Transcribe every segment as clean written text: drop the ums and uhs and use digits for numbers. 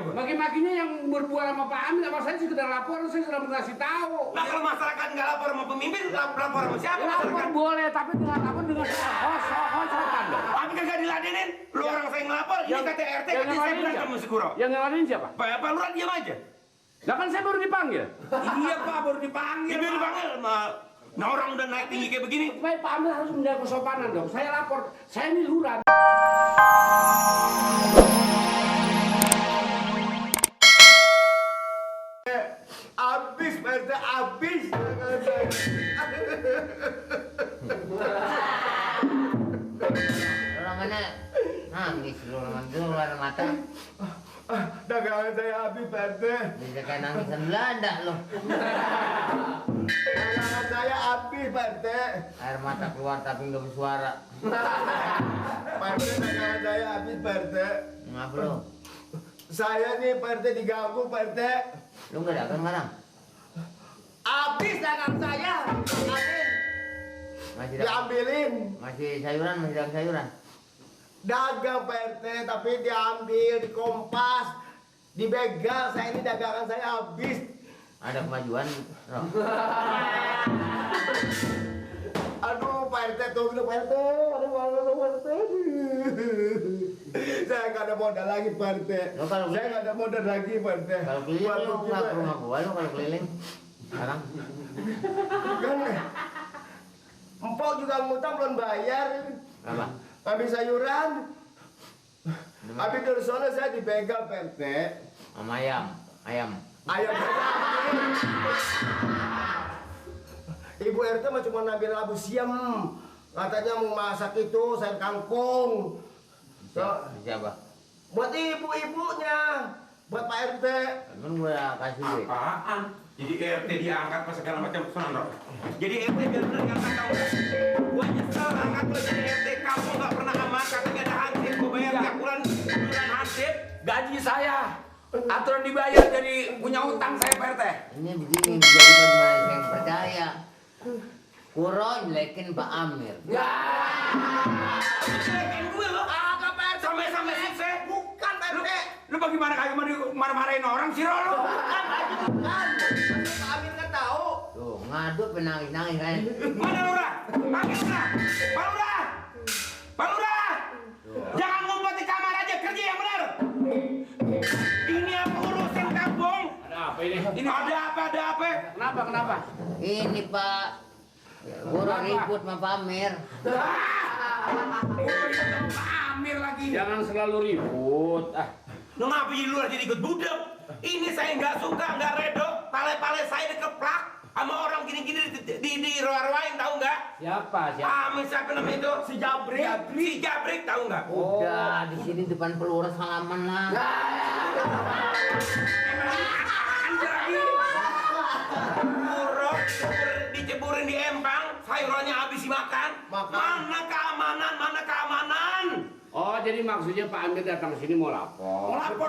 Bang? Maki-makinya yang berbuat sama Pak Amin, sama saya sekedar lapor, saya sudah mengasih tahu. Nah kalau masyarakat nggak lapor sama pemimpin, lapor sama siapa? Lapor boleh, tapi dengan hosokan dong. Tapi kagak diladenin. Lu orang saya ngelapor, ini kata RT, kan saya berantem sama Seguro. Yang ngeladenin siapa? Pak Lurah diam aja. Lah kan saya baru dipanggil. Iya Pak, baru dipanggil. Baru dipanggil. Nah orang udah naik tinggi kayak begini. Supaya Pak Amin harus menjaga kesopanan dong. Saya lapor, saya ini lurah. Abis, Pak RT, abis. Orang mana? Nangis lu orang keluar mata. Dagangan saya habis, Pak RT. Bisa kayak nangisan Belanda lo. Dagangan saya habis, Pak RT. Air mata keluar tapi nggak bersuara. Pak RT, dagangan saya habis, Pak RT. Ngapa lo? Saya nih, Pak RT, diganggu, Pak RT. Lu nggak dagang sekarang? Habis dagang saya. Habis. Masih dagang? Diambilin. Masih sayuran, masih dagang sayuran. Dagang, Pak RT, tapi diambil, dikompas, dibegal. Saya ini dagangan saya habis. Ada kemajuan, Roh. Aduh, Pak RT, tunggu Pak RT. Aduh, Pak RT. Saya nggak ada modal lagi, Pak RT. Lo kalau Saya nggak ada modal lagi, Pak RT. Kalau keliling Waduh, lo nggak ke gimana? rumah gua lo kalau keliling. Sekarang Kan, Empok juga ngutang belum bayar. apa? Habis sayuran. Habis dari sana saya dibegal, Pak RT. Sama ayam. Ayam saya ambil. Ibu RT mah cuma ngambil labu siam. Katanya mau masak itu sayur kangkung. Siapa? Buat ibu-ibunya. Buat Pak RT. Emang gua kasih duit. Apaan? Jadi RT diangkat pas segala macam sono. Jadi RT biar bener ngangkat kamu. Gua nyesel angkat lu jadi RT. Kamu nggak pernah aman, katanya ada hansip. Gua bayar tiap bulan hansip. Gaji saya. Aturan dibayar jadi punya utang saya Pak RT. Ini begini, jadi bagaimana saya yang percaya? Kuro jelekin Pak Amir. Ya. Jelekin gue lo. Agak Pak RT. Sampai sukses. Bukan Pak RT. Lu bagaimana kayak marah-marahin orang sih lo? Bukan. Pak Amin kan tahu. Tuh, ngadu penangis-nangis kan. Mana Lurah? Panggil Lurah. Pak Lurah. Pak Lurah. Jangan ngumpet di kamar aja, kerja yang benar. Ini apa urusan kampung? Ada apa ini? Ini ada apa? Kenapa? Ini Pak, Kuro ribut sama Pak Amir. Pak Amir lagi. Jangan selalu ribut. Lu ngapa jadi Lurah jadi ikut budek? Ini saya nggak suka, nggak redo. Pale-pale saya dikeplak sama orang gini-gini di roar-roain, tahu nggak? Siapa? Siapa namanya itu? Si Jabrik, tahu nggak? Udah, di sini depan pelurus halaman lah. Buruk diceburin di empang, sayurannya habis dimakan. Mana keamanan? Oh, jadi maksudnya Pak Amir datang sini mau lapor. Mau lapor,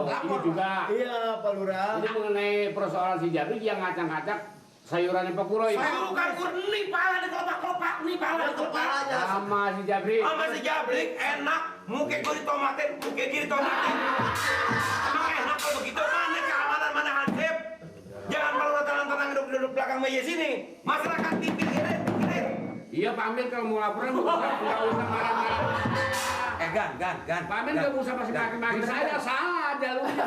Pak. Ini juga. Iya, Pak Lurah. Ini mengenai persoalan si Jabrik yang ngacak-ngacak sayurannya Pak Kuro ini. Saya bukan kurni, pala di kelopak-kelopak nih, pala di kelopak. Sama si Jabrik. Sama si Jabrik enak, muka gue ditomatin, muka dia ditomatin. Emang enak kalau begitu, mana keamanan, mana hansip. Jangan kalau tenang-tenang duduk belakang meja sini. Masyarakat pikirin. Iya Pak Amir kalau mau laporan nggak usah marah-marah. Gan. Pak Amir nggak usah masih maki-maki saya, salah jalurnya.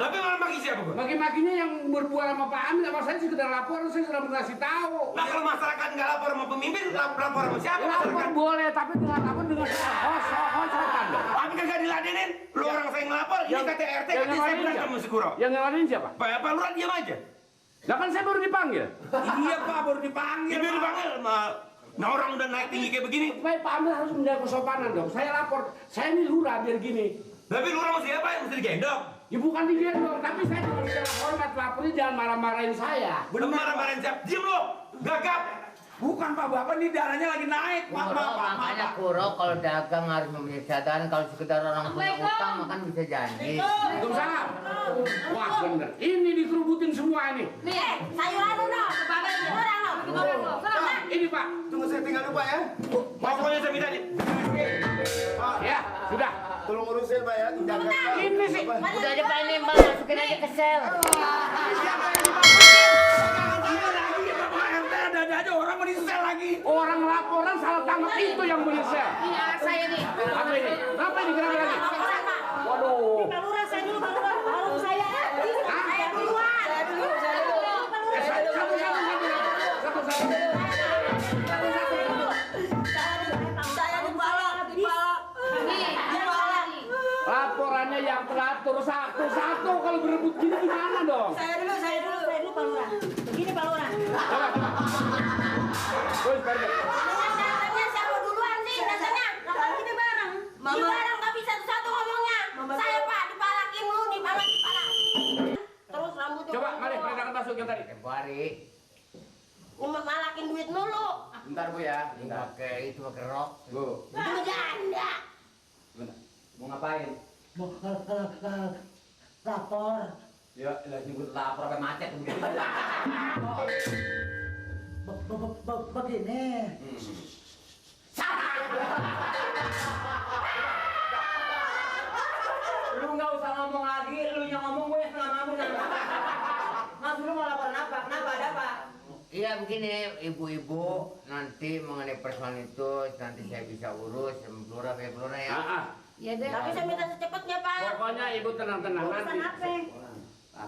Tapi malah maki siapa gue? Maki-makinya yang berbuat sama Pak Amin, sama saya sekedar lapor, saya sudah mengasih tahu. Nah kalau masyarakat nggak lapor sama pemimpin, lapor sama siapa? Lapor boleh, tapi dengan hosokan dong. Tapi kagak diladenin. Lu orang saya ngelapor, ini kata RT, kan saya berantem sama Seguro. Yang ngeladenin siapa? Pak Lurah diam aja. Lah kan saya baru dipanggil. Iya Pak, baru dipanggil. Dia dipanggil. Nah orang udah naik tinggi kayak begini. Supaya Pak Amin harus menjaga kesopanan dong. Saya lapor, saya ini lurah biar gini. Tapi Lurah mesti apa? Mesti digendong. Ya bukan digendong, tapi saya juga secara hormat lapornya jangan marah-marahin saya. Bener marah-marahin siapa? Diem lo, gagap. Bukan Pak, Bapak ini darahnya lagi naik. Kuro, makanya Kuro kalau dagang harus mempunyai kesadaran. Kalau sekedar orang punya utang makan bisa janji. Waalaikumsalam. Wah bener, ini dikerubutin semua ini. Nih, sayuran lu no, kebagian orang no, di orang lo. Ini Pak. Tunggu saya tinggal dulu, Pak ya. Pokoknya saya minta nih. Ya, sudah. tolong urusin Pak ya, dijaga. Ini sih. Udah ada Pak ini Mbak, masukin aja ke sel. Siapa yang dibawa? Ini lagi Pak RT ada orang mau disel lagi. Orang laporan salah tangkap itu yang mau disel. Ini anak saya nih. Apa ini? Apa ini kenapa lagi? Laporan, Pak. Waduh. Pak Lurah, saya dulu, Pak Lurah. Baru saya. Saya duluan. Saya dulu. Saya dipalak. Laporannya yang teratur satu-satu, kalau berebut gini gimana dong? Saya dulu, Pak Lurah. Begini, Pak Lurah. Terus pergi. Datanya siapa duluan sih? Datanya. Kan kita bareng. Kita bareng tapi satu-satu ngomongnya. Saya Pak dipalakin lu, dipalak. Terus rambutnya. Coba, mari pegangan masuk yang tadi. Tempoari. Malakin duit mulu. Bentar Bu ya. Pakai itu pakai rok. Bu. Itu janda. Bentar. Mau ngapain? Mau lapor. Ya, lagi nyebut lapor apa macet begitu. Begini. Lu nggak usah ngomong lagi, lu yang ngomong gue setengah mampu. Mas lu mau laporan apa? Kenapa ada apa? Iya begini, ibu-ibu nanti mengenai persoalan itu nanti saya bisa urus Blura ya. Ya deh. Tapi saya minta secepatnya Pak. Pokoknya ibu tenang-tenang nanti.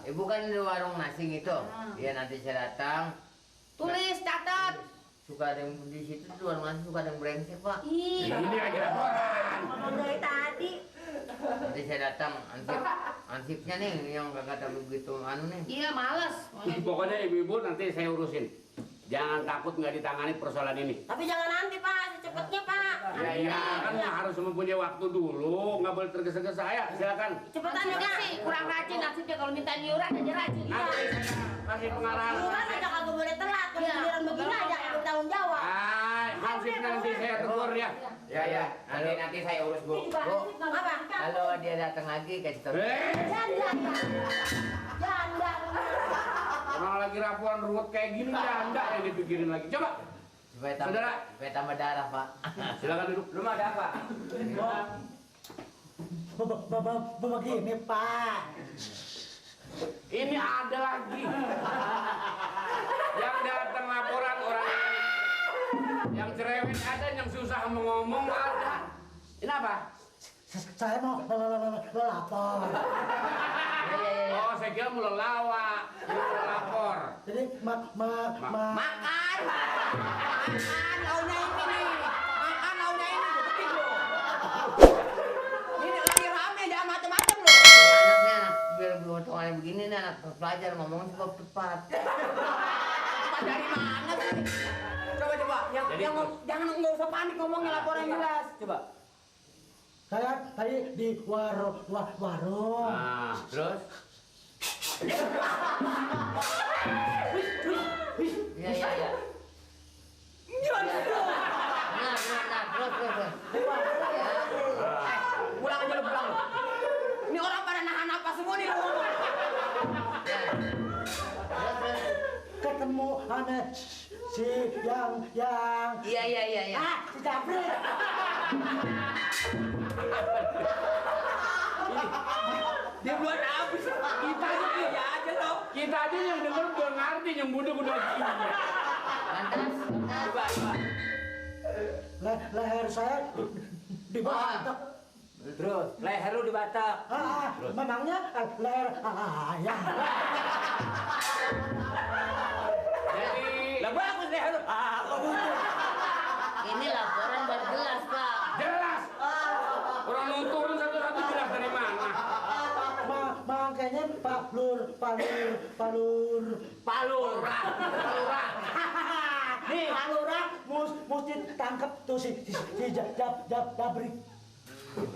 Ibu kan di warung nasi gitu. Iya nanti saya datang. Tulis, catat. Suka ada yang di situ di warung nasi suka ada yang brengsek Pak. Ih, Ini lagi laporan. ngomong dari tadi. Nanti saya datang ansipnya nih yang kata begitu anu nih. Iya, males. Pokoknya ibu-ibu nanti saya urusin. Jangan takut nggak ditangani persoalan ini. Tapi jangan nanti Pak, secepatnya Pak. Ya kan harus mempunyai waktu dulu, nggak boleh tergesa-gesa. Ya silakan. Cepetan juga sih, kurang rajin nasibnya kalau minta iuran aja rajin. Nanti saya kasih pengarahan. Iuran aja kagak boleh telat, kalau giliran begini aja yang bertanggung jawab. Hansip nanti saya tegur ya. Ya. Nanti saya urus Bu. Bu, Apa? kalau dia datang lagi kasih tahu. Janda. Orang lagi rapuan ruwet kayak gini janda yang dipikirin lagi. Coba. Supaya tambah darah Pak. Silakan duduk. Lu ada apa? Begini Pak. Ini ada lagi. Yang datang laporan orang yang cerewet ada, yang susah ngomong ada. Ini apa? Saya mau lapor. Oh, saya kira mau lelawak, mau lapor. Jadi Makan launya ini nih. Makan launya ini begitu. Ini lagi rame jangan macam-macam loh. Anaknya biar potongannya begini nih anak pelajar ngomong sebab tepat. Tepat dari mana sih? Coba. Jangan nggak usah panik ngomongnya laporan jelas. Coba. saya tadi di warung. Nah, terus? Iya. Nah, terus. Pulang aja lu pulang. Ini orang pada nahan apa semua nih lu ngomong. Ketemu aneh si yang Iya. si Jafri. Dia belum habis. Kita aja yang denger udah ngerti, yang muda udah gini. Coba. Leher saya dibatak. Terus, leher lu dibatak. Memangnya leher ayam. Jadi, Lah bagus leher lu. Ini laporan baru jelas, Pak. jelas. Orang mau turun satu-satu jelas dari mana. Makanya Palurah. Nih, Palurah mesti tangkap tuh si Jabri.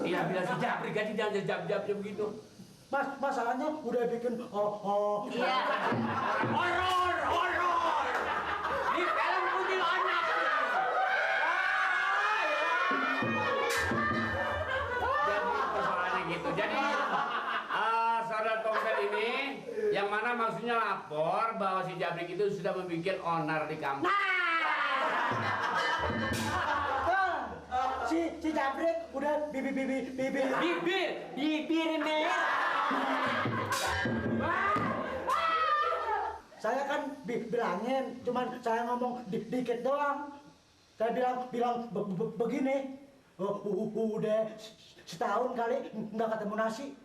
Iya, bila si Jabri gaji jangan jab-jabnya begitu. Masalahnya udah bikin Iya. Horor. Di film kuntilanak. Jadi persoalannya gitu. Jadi saudara Tompel ini yang mana maksudnya lapor bahwa si Jabrik itu sudah membuat onar di kampung. si Jabrik udah bibir merah. Saya kan bilangin, cuman saya ngomong dikit doang. Saya bilang begini. Udah setahun kali nggak ketemu nasi.